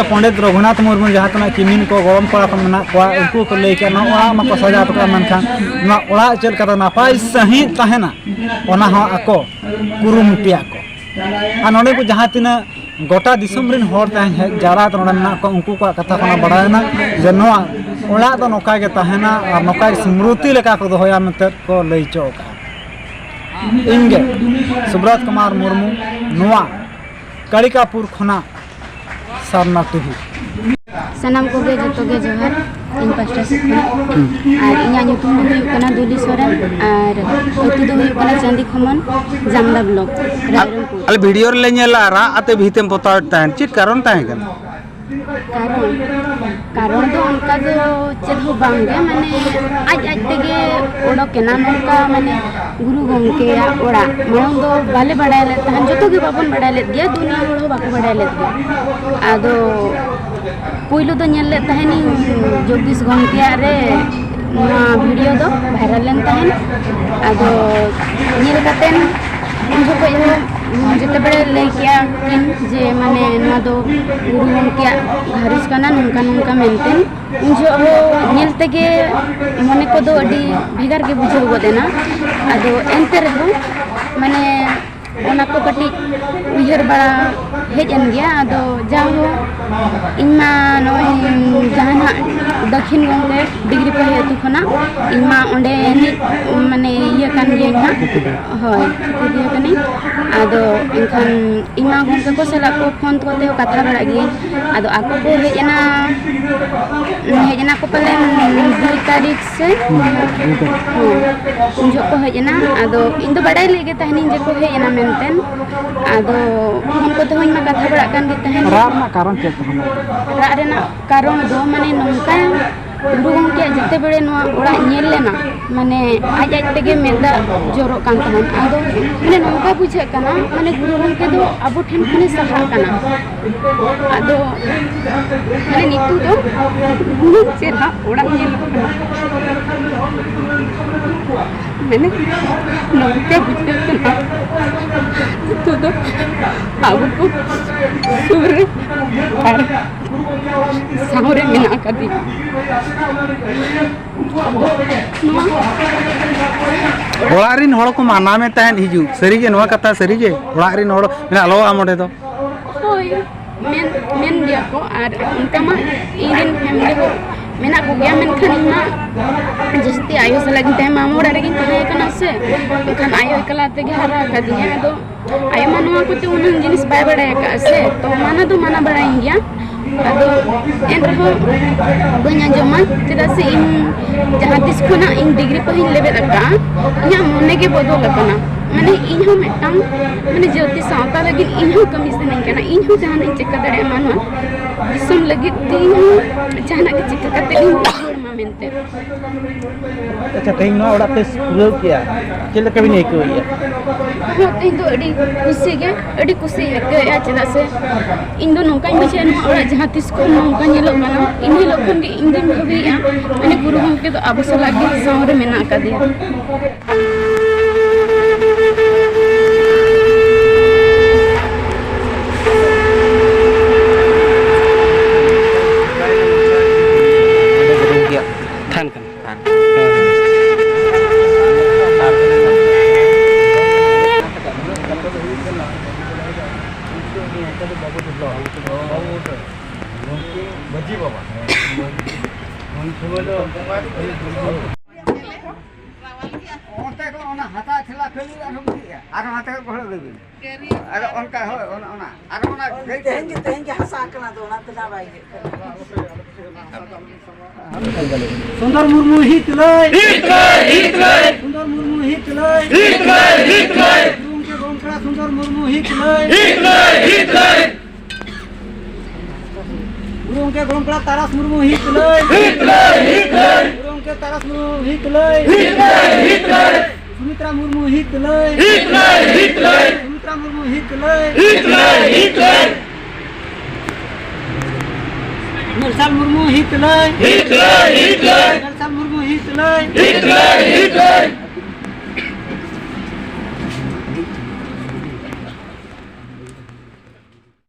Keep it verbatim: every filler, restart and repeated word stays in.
ᱯᱚᱱᱰᱤᱛ ᱨᱚᱜᱷᱩᱱᱟᱛᱷ ᱢᱩᱨᱢᱩ ᱡᱟᱦᱟᱸ ᱛᱤᱱᱟᱹᱜ ᱠᱤᱢᱤᱱ ᱠᱚ, ᱜᱚᱲᱚᱢ ᱠᱚᱲᱟ ᱠᱚ ᱢᱮᱱᱟᱜ ᱠᱚᱣᱟ, ᱩᱱᱠᱩ ᱠᱚ ᱞᱟᱹᱭ ᱠᱮᱫ, ᱱᱚᱣᱟ ᱚᱲᱟᱜ ᱢᱟᱠᱚ ᱥᱟᱡᱟᱣ ᱦᱚᱴᱚ ᱠᱟᱜᱼᱟ, ᱢᱮᱱᱠᱷᱟᱱ ᱱᱚᱣᱟ ᱚᱲᱟᱜ ᱪᱮᱫ ᱞᱮᱠᱟᱛᱮ ᱱᱟᱯᱟᱭ ᱥᱟᱺᱦᱤᱡ ᱛᱟᱦᱮᱱᱟ, ᱚᱱᱟ ᱦᱚᱸ ᱟᱠᱚ ᱠᱩᱨᱩᱢᱩᱴᱩᱭᱟ ᱠᱚ᱾ ᱟᱨ ᱱᱚᱰᱮ ᱠᱚ ᱡᱟᱦᱟᱸ ᱛᱤᱱᱟᱹᱜ ᱜᱚᱴᱟ ᱫᱤᱥᱚᱢ ᱨᱮᱱ ᱦᱚᱲ ᱛᱮᱦᱮᱧ ᱦᱮᱡ ᱡᱟᱣᱨᱟ ᱠᱟᱛᱮ ᱱᱚᱰᱮ ᱢᱮᱱᱟᱜ ᱠᱚᱣᱟ, ᱩᱱᱠᱩ ᱠᱚᱣᱟᱜ ᱠᱟᱛᱷᱟ ᱠᱷᱚᱱᱟᱜ ᱵᱟᱲᱟᱭᱮᱱᱟ ᱡᱮ ᱱᱚᱣᱟ ᱚᱲᱟᱜ ᱫᱚ ᱱᱚᱝᱠᱟ ᱜᱮ ᱛᱟᱦᱮᱱᱟ ᱟᱨ ᱱᱚᱝᱠᱟ ᱜᱮ ᱥᱢᱨᱩᱛᱤ ᱞᱮᱠᱟ ᱠᱚ ᱫᱚᱦᱚᱭᱟ ᱢᱮᱱᱛᱮ ᱠᱚ ᱞᱟᱹᱭ ᱦᱚᱪᱚ ᱟᱠᱟᱫᱼᱟ᱾ ᱤᱧ ᱜᱮ ᱥᱩᱵᱨᱟᱡᱽ ᱠᱩᱢᱟᱨ ᱢᱩᱨᱢᱩ, ᱱᱚᱣᱟ ᱠᱟᱲᱤᱠᱟᱯᱩᱨ ᱠᱷᱚᱱᱟᱜ ᱥᱟᱨᱱᱟ ᱴᱤᱵᱷᱤ᱾ ᱥᱟᱱᱟᱢ ᱠᱚᱜᱮ ᱡᱚᱛᱚ ᱜᱮ ᱡᱚᱦᱟᱨ ᱤᱧ ᱯᱟᱥᱴᱟ ᱥᱮᱫ ᱠᱷᱚᱱᱟᱜ᱾ ᱟᱨ ᱤᱧᱟᱹᱜ ᱧᱩᱛᱩᱢ ᱫᱚ ᱦᱩᱭᱩᱜ ᱠᱟᱱᱟ ᱫᱩᱞᱤ ᱥᱚᱨᱮᱱ ᱟᱨ ᱟᱹᱛᱩ ᱫᱚ ᱦᱩᱭᱩᱜ ᱠᱟᱱᱟ ᱪᱟᱸᱫᱤ ᱠᱷᱚᱢᱚᱱ, ᱡᱟᱢᱫᱟ ᱵᱞᱚᱠ, ᱨᱟᱭᱨᱚᱝᱯᱩᱨ᱾ ᱟᱞᱮ ᱵᱷᱤᱰᱤᱭᱳ ᱨᱮᱞᱮ ᱧᱮᱞᱟ ᱨᱟᱜ ᱟᱛᱮ ᱵᱷᱤᱛᱮᱢ ᱯᱚᱛᱟᱣᱮᱫ ᱛᱟᱦᱮᱸᱫ, ᱪᱮᱫ ᱠᱟᱨᱚᱱ ᱛᱟᱦᱮᱸ ᱠᱟᱱᱟ? ᱠᱟᱨᱚᱱ, ᱠᱟᱨᱚᱱ ᱫᱚ ᱚᱱᱠᱟ ᱫᱚ ᱪᱮᱫ ᱦᱚᱸ ᱵᱟᱝ ᱜᱮ, ᱢᱟᱱᱮ ᱟᱡ ᱟᱡ ᱛᱮᱜᱮ ᱚᱰᱚᱠ ᱮᱱᱟ ᱱᱚᱝᱠᱟ, ᱢᱟᱱᱮ ᱜᱩᱨᱩ ᱜᱚᱢᱠᱮᱭᱟᱜ ᱚᱲᱟᱜ ᱢᱟᱲᱟᱝ ᱫᱚ ᱵᱟᱞᱮ ᱵᱟᱲᱟᱭ ᱞᱮᱫ ᱛᱟᱦᱮᱸᱫ, ᱡᱚᱛᱚ ᱜᱮ ᱵᱟᱵᱚᱱ ᱵᱟᱲᱟᱭ ᱞᱮᱫ ᱜᱮᱭᱟ, ᱫᱩᱱᱤᱭᱟᱹ ᱦᱚᱲ ᱦᱚᱸ ᱵᱟᱠᱚ ᱵᱟᱲᱟᱭ ᱞᱮᱫ ᱜᱮᱭᱟ᱾ ᱟᱫᱚ ᱯᱩᱭᱞᱩ ᱫᱚ ᱧᱮᱞ ᱞᱮᱫ ᱛᱟᱦᱮᱱᱤᱧ ᱡᱚᱜᱽᱫᱤᱥ ᱜᱚᱢᱠᱮᱭᱟᱜ ᱨᱮ ᱱᱚᱣᱟ ᱵᱷᱤᱰᱤᱭᱳ ᱫᱚ ᱵᱷᱟᱭᱨᱟᱞ ᱞᱮᱱ ᱛᱟᱦᱮᱸᱫ᱾ ᱟᱫᱚ ᱧᱮᱞ ᱠᱟᱛᱮᱱ ᱩᱱ ᱡᱚᱠᱷᱚᱡ ᱦᱚᱸ ᱡᱮᱛᱮ ᱵᱮᱲᱮ ᱞᱟᱹᱭ ᱠᱮᱜᱼᱟ ᱠᱤᱱ ᱡᱮ ᱢᱟᱱᱮ ᱱᱚᱣᱟ ᱫᱚ ᱜᱩᱨᱩ ᱜᱚᱢᱠᱮᱭᱟᱜ ᱜᱷᱟᱨᱚᱸᱡᱽ ᱠᱟᱱᱟ ᱱᱚᱝᱠᱟ ᱱᱚᱝᱠᱟ ᱢᱮᱱᱛᱮ, ᱩᱱ ᱡᱚᱦᱚᱜ ᱦᱚᱸ ᱧᱮᱞ ᱛᱮᱜᱮ ᱢᱚᱱᱮ ᱠᱚᱫᱚ ᱟᱹᱰᱤ ᱵᱷᱮᱜᱟᱨ ᱜᱮ ᱵᱩᱡᱷᱟᱹᱣ ᱜᱚᱫ ᱮᱱᱟ᱾ ᱟᱫᱚ ᱮᱱᱛᱮ ᱨᱮᱦᱚᱸ ᱢᱟᱱᱮ ᱚᱱᱟ ᱠᱚ ᱠᱟᱹᱴᱤᱡ ᱩᱭᱦᱟᱹᱨ ᱵᱟᱲᱟ ᱦᱮᱡ ᱮᱱ ᱜᱮᱭᱟ᱾ ᱟᱫᱚ ᱡᱟᱣᱦᱳᱠ ᱤᱧ ᱢᱟ ᱱᱚᱜᱼᱚᱭ ᱡᱟᱦᱟᱸ ᱱᱟᱜ ᱫᱟᱹᱠᱷᱤᱱ ᱜᱚᱢᱠᱮ ᱰᱤᱜᱽᱨᱤ ᱯᱟᱹᱦᱤ ᱟᱹᱛᱩ ᱠᱷᱚᱱᱟᱜ ᱤᱧ ᱢᱟ ᱚᱸᱰᱮ ᱨᱤᱱᱤᱡ ᱢᱟᱱᱮ ᱤᱭᱟᱹ ᱠᱟᱱ ᱜᱤᱭᱟᱹᱧ ᱦᱟᱸᱜ᱾ ᱦᱳᱭ, ᱪᱤᱠᱟᱹ ᱠᱟᱹᱱᱟᱹᱧ᱾ ᱟᱫᱚ ᱮᱱᱠᱷᱟᱱ ᱤᱧ ᱢᱟ ᱜᱚᱢᱠᱮ ᱠᱚ ᱥᱟᱞᱟᱜ ᱠᱚ ᱯᱷᱳᱱ ᱠᱚᱛᱮ ᱦᱚᱸ ᱠᱟᱛᱷᱟ ᱵᱟᱲᱟᱜ ᱜᱤᱭᱟᱹᱧ᱾ ᱟᱫᱚ ᱟᱠᱚ ᱠᱚ ᱦᱮᱡ ᱮᱱᱟ, ᱦᱮᱡ ᱮᱱᱟ ᱠᱚ ᱯᱟᱞᱮᱱ ᱫᱩᱭ ᱛᱟᱹᱨᱤᱠᱷ ᱥᱮ᱾ ᱦᱩᱸ, ᱦᱩᱸ᱾ ᱦᱮᱸ, ᱩᱱ ᱡᱚᱦᱚᱜ ᱠᱚ ᱦᱮᱡ ᱮᱱᱟ᱾ ᱟᱫᱚ ᱤᱧ ᱫᱚ ᱵᱟᱰᱟᱭ ᱞᱮᱫ ᱜᱮ ᱛᱟᱦᱮᱱᱤᱧ ᱡᱮ ᱠᱚ ᱦᱮᱡ ᱮᱱᱟ ᱢᱮᱱᱛᱮ᱾ ᱟᱫᱚ ᱯᱷᱳᱱ ᱠᱚᱛᱮ ᱦᱚᱸ ᱤᱧ ᱢᱟ ᱠᱟᱛᱷᱟ ᱵᱟᱲᱟᱜ ᱠᱟᱱ ᱜᱮ ᱛᱟᱦᱮᱱ᱾ ᱨᱟᱜ ᱨᱮᱱᱟᱜ ᱠᱟᱨᱚᱱ ᱪᱮᱫ ᱛᱟᱦᱮᱸ ᱞᱮᱱᱟ? ᱨᱟᱜ ᱨᱮᱱᱟᱜ ᱠᱟᱨᱚᱱ ᱫᱚ ᱢᱟᱱᱮ ᱱᱚᱝᱠᱟ, ᱜᱩᱨᱩ ᱜᱚᱢᱠᱮᱭᱟᱜ ᱡᱮᱛᱮ ᱵᱮᱲᱮ ᱱᱚᱣᱟ ᱚᱲᱟᱜ ᱧᱮᱞ ᱞᱮᱱᱟ, ᱢᱟᱱᱮ ᱟᱡ ᱟᱡ ᱛᱮᱜᱮ ᱢᱮᱫ ᱫᱟᱜ ᱡᱚᱨᱚᱜ ᱠᱟᱱ ᱛᱟᱦᱮᱸᱫ᱾ ᱟᱫᱚ ᱢᱟᱱᱮ ᱱᱚᱝᱠᱟ ᱵᱩᱡᱷᱟᱹᱜ ᱠᱟᱱᱟ, ᱢᱟᱱᱮ ᱜᱩᱨᱩ ᱜᱚᱢᱠᱮ ᱫᱚ ᱟᱵᱚ ᱴᱷᱮᱱ ᱠᱷᱚᱱᱮ ᱥᱟᱦᱟᱜ ᱠᱟᱱᱟ᱾ ᱟᱫᱚ ᱢᱟᱱᱮ ᱱᱤᱛᱚᱜ ᱫᱚ ᱩᱱᱟᱹᱜ ᱪᱮᱦᱨᱟ ᱚᱲᱟᱜ ᱧᱮᱞᱚᱜ ᱠᱟᱱᱟ, ᱢᱟᱱᱮ ᱱᱚᱝᱠᱟ ᱵᱩᱡᱷᱟᱹᱜ ᱠᱟᱱᱟ ᱱᱤᱛᱚᱜ ᱫᱚ ᱟᱵᱚ ᱠᱚ ᱥᱩᱨ ᱨᱮ ᱟᱨ ᱥᱟᱶᱨᱮ ᱢᱮᱱᱟᱜ ᱟᱠᱟᱫᱤᱧᱟ᱾ ᱱᱚᱣᱟ ᱚᱲᱟᱜ ᱨᱮᱱ ᱦᱚᱲ ᱠᱚ ᱢᱟᱱᱟᱣ ᱢᱮ ᱛᱟᱦᱮᱸᱫ ᱦᱤᱡᱩᱜ, ᱥᱟᱹᱨᱤᱜᱮ ᱱᱚᱣᱟ ᱠᱟᱛᱷᱟ ᱥᱟᱹᱨᱤᱜᱮ? ᱚᱲᱟᱜ ᱨᱮᱱ ᱦᱚᱲ ᱢᱮᱱᱟ ᱟᱞᱚ ᱟᱢ ᱚᱸᱰᱮ ᱫᱚ᱾ ᱦᱳᱭ, ᱢᱮᱱ ᱢᱮᱱ ᱜᱮᱭᱟ ᱠᱚ, ᱟᱨ ᱚᱱᱠᱟ ᱢᱟ ᱤᱧ ᱨᱮᱱ ᱯᱷᱮᱢᱮᱞᱤ ᱦᱚᱸ ᱢᱮᱱᱟᱜ ᱠᱚᱜᱮᱭᱟ, ᱢᱮᱱᱠᱷᱟᱱ ᱤᱧ ᱢᱟ ᱡᱟᱹᱥᱛᱤ ᱟᱭᱳ ᱥᱟᱞᱟᱜ ᱜᱤᱧ ᱛᱟᱦᱮᱸ, ᱢᱟᱢᱩ ᱚᱲᱟᱜ ᱨᱮᱜᱤᱧ ᱛᱟᱦᱮᱸ ᱠᱟᱱᱟ ᱥᱮ, ᱮᱱᱠᱷᱟᱱ ᱟᱭᱳ ᱮᱠᱞᱟ ᱛᱮᱜᱮ ᱦᱟᱨᱟ ᱟᱠᱟᱫᱤᱧᱟ᱾ ᱟᱫᱚ ᱟᱭᱳ ᱢᱟ ᱱᱚᱣᱟ ᱠᱚᱛᱮ ᱩᱱᱟᱹᱜ ᱡᱤᱱᱤᱥ ᱵᱟᱭ ᱵᱟᱲᱟᱭ ᱟᱠᱟᱫᱼᱟ ᱥᱮ, ᱛᱚ ᱢᱟᱱᱟ ᱫᱚ ᱢᱟᱱᱟ ᱵᱟᱲᱟᱭᱤᱧ ᱜᱮᱭᱟ, ᱟᱫᱚ ᱮᱱ ᱨᱮᱦᱚᱸ ᱵᱟᱹᱧ ᱟᱸᱡᱚᱢᱟ, ᱪᱮᱫᱟᱜ ᱥᱮ ᱤᱧ ᱡᱟᱦᱟᱸ ᱛᱤᱥ ᱠᱷᱚᱱᱟᱜ ᱤᱧ ᱰᱤᱜᱽᱨᱤ ᱯᱟᱹᱦᱤᱧ ᱞᱮᱵᱮᱫ ᱟᱠᱟᱫᱼᱟ, ᱤᱧᱟᱹᱜ ᱢᱚᱱᱮ ᱜᱮ ᱵᱚᱫᱚᱞ ᱟᱠᱟᱱᱟ᱾ ᱢᱟᱱᱮ ᱤᱧ ᱦᱚᱸ ᱢᱤᱫᱴᱟᱝ ᱢᱟᱱᱮ ᱡᱟᱹᱛᱤ ᱥᱟᱶᱛᱟ ᱞᱟᱹᱜᱤᱫ ᱤᱧ ᱦᱚᱸ ᱠᱟᱹᱢᱤ ᱥᱟᱱᱟᱧ ᱠᱟᱱᱟ, ᱤᱧ ᱦᱚᱸ ᱡᱟᱦᱟᱱᱟᱜ ᱤᱧ ᱪᱤᱠᱟᱹ ᱫᱟᱲᱮᱭᱟᱜ ᱢᱟ ᱱᱚᱣᱟ ᱫᱤᱥᱚᱢ ᱞᱟᱹᱜᱤᱫ ᱛᱮ, ᱤᱧ ᱦᱚᱸ ᱡᱟᱦᱟᱱᱟᱜ ᱜᱮ ᱪᱤᱠᱟᱹ ᱠᱟᱛᱮ ᱤᱧ ᱨᱩᱣᱟᱹᱲ ᱢᱟ ᱢᱮᱱᱛᱮ᱾ ᱟᱪᱪᱷᱟ, ᱛᱮᱦᱮᱧ ᱱᱚᱣᱟ ᱚᱲᱟᱜ ᱯᱮ ᱯᱩᱨᱟᱹᱣ ᱠᱮᱜᱼᱟ, ᱪᱮᱫ ᱞᱮᱠᱟ ᱵᱤᱱ ᱟᱹᱭᱠᱟᱹᱣᱮᱫᱼᱟ? ᱦᱚᱸ, ᱤᱧ ᱫᱚ ᱟᱹᱰᱤ ᱠᱩᱥᱤ ᱜᱮ, ᱟᱹᱰᱤ ᱠᱩᱥᱤᱧ ᱟᱹᱭᱠᱟᱹᱣᱮᱫᱼᱟ, ᱪᱮᱫᱟᱜ ᱥᱮ ᱤᱧ ᱫᱚ ᱱᱚᱝᱠᱟᱧ ᱵᱩᱡᱷᱟᱹᱣᱟ, ᱱᱚᱣᱟ ᱚᱲᱟᱜ ᱡᱟᱦᱟᱸ ᱛᱤᱥ ᱠᱷᱚᱱ ᱱᱚᱝᱠᱟ ᱧᱮᱞᱚᱜ ᱠᱟᱱᱟ, ᱤᱱᱟᱹ ᱦᱤᱞᱳᱜ ᱠᱷᱚᱱ ᱜᱮ ᱤᱧ ᱫᱚᱧ ᱵᱷᱟᱹᱵᱤᱭᱮᱫᱼᱟ, ᱢᱟᱱᱮ ᱜᱩᱨᱩ ᱜᱚᱢᱠᱮ ᱫᱚ ᱟᱵᱚ ᱥᱟᱞᱟᱜ ᱜᱮ ᱥᱟᱶ ᱨᱮ ᱢᱮᱱᱟᱜ ᱟᱠᱟᱫᱮᱭᱟ᱾ ᱛᱟᱦᱮᱱ ᱠᱟᱱᱟ᱾ ᱢᱟᱹᱡᱷᱤ ᱵᱟᱵᱟ᱾ ᱩᱱ ᱥᱚᱢᱚᱭ ᱫᱚ ᱵᱚᱸᱜᱟ ᱚᱱᱛᱮ ᱠᱷᱚᱱ ᱚᱱᱟ ᱦᱟᱥᱟ ᱴᱷᱮᱞᱟ ᱠᱷᱟᱹᱞᱤ ᱟᱨᱦᱚᱸ ᱵᱤᱫᱼᱟ᱾ ᱟᱨᱦᱚᱸ ᱦᱟᱱᱛᱮ ᱠᱷᱚᱱ ᱜᱚᱦᱚᱲ ᱟᱹᱜᱩᱭ ᱵᱤᱱ᱾ ᱟᱨ ᱚᱱᱠᱟ, ᱦᱳᱭ, ᱚᱱᱟ, ᱚᱱᱟ᱾ ᱟᱨ ᱚᱱᱟ ᱛᱮᱦᱮᱧ ᱜᱮ, ᱛᱮᱦᱮᱧ ᱜᱮ ᱦᱟᱥᱟ ᱠᱟᱱᱟ, ᱟᱫᱚ ᱚᱱᱟ ᱛᱮ ᱱᱟᱜ ᱵᱟᱭ ᱤᱭᱟᱹᱜ ᱠᱟᱱᱟ᱾ ᱥᱩᱱᱫᱚᱨ ᱢᱩᱨᱢᱩ ᱦᱤᱛ ᱞᱟᱹᱭ᱾ ᱦᱤᱛ ᱞᱟᱹᱭ, ᱦᱤᱛ ᱞᱟᱹᱭ᱾ ᱥᱩᱱᱫᱚᱨ ᱢᱩᱨᱢᱩ ᱦᱤᱛ ᱞᱟᱹᱭ᱾ ᱦᱤᱛ ᱞᱟᱹᱭ, ᱦᱤᱛ ᱞᱟᱹᱭ᱾ ᱜᱩᱨᱩ ᱜᱚᱢᱠᱮ ᱜᱚᱢᱠᱮ ᱥᱩᱱᱫᱚᱨ ᱢᱩᱨᱢᱩ ᱦᱤᱛ ᱞᱟᱹᱭ᱾ ᱦᱤᱛ ᱞᱟᱹᱭ, ᱦᱤᱛ ᱞᱟᱹᱭ᱾ ᱜᱩᱨᱩ ᱜᱚᱢᱠᱮ ᱜᱚᱲᱚᱢ ᱠᱚᱲᱟ ᱛᱟᱨᱟᱥ ᱢᱩᱨᱢᱩ ᱦᱤᱛ ᱞᱟᱹᱭ᱾ ᱦᱤᱛ ᱞᱟᱹᱭ, ᱦᱤᱛ ᱞᱟᱹᱭ᱾ ᱜᱩᱨᱩ ᱜᱚᱢᱠᱮ ᱛᱟᱨᱟᱥ ᱢᱩᱨᱢᱩ ᱦᱤᱛ ᱞᱟᱹᱭ᱾ ᱦᱤᱛ ᱞᱟᱹᱭ, ᱦᱤᱛ ᱞᱟᱹᱭ᱾ ᱥᱩᱢᱤᱛᱨᱟ ᱢᱩᱨᱢᱩ ᱦᱤᱛ ᱞᱟᱹᱭ᱾ ᱦᱤᱛ ᱞᱟᱹᱭ, ᱦᱤᱛ ᱞᱟᱹᱭ᱾ ᱥᱩᱢᱤᱛᱨᱟ ᱢᱩᱨᱢᱩ ᱦᱤᱛ ᱞᱟᱹᱭ᱾ ᱦᱤᱛ ᱞᱟᱹᱭ, ᱦᱤᱛ ᱞᱟᱹᱭ᱾ ᱢᱟᱨᱥᱟᱞ ᱢᱩᱨᱢᱩ ᱦᱤᱛ ᱞᱟᱹᱭ᱾ ᱦᱤᱛ ᱞᱟᱹᱭ, ᱦᱤᱛ ᱞᱟᱹᱭ᱾ ᱢᱟᱨᱥᱟᱞ ᱢᱩᱨᱢᱩ ᱦᱤᱛ ᱞᱟᱹᱭ᱾ ᱦᱤᱛ ᱞᱟᱹᱭ, ᱦᱤᱛ ᱞᱟᱹᱭ᱾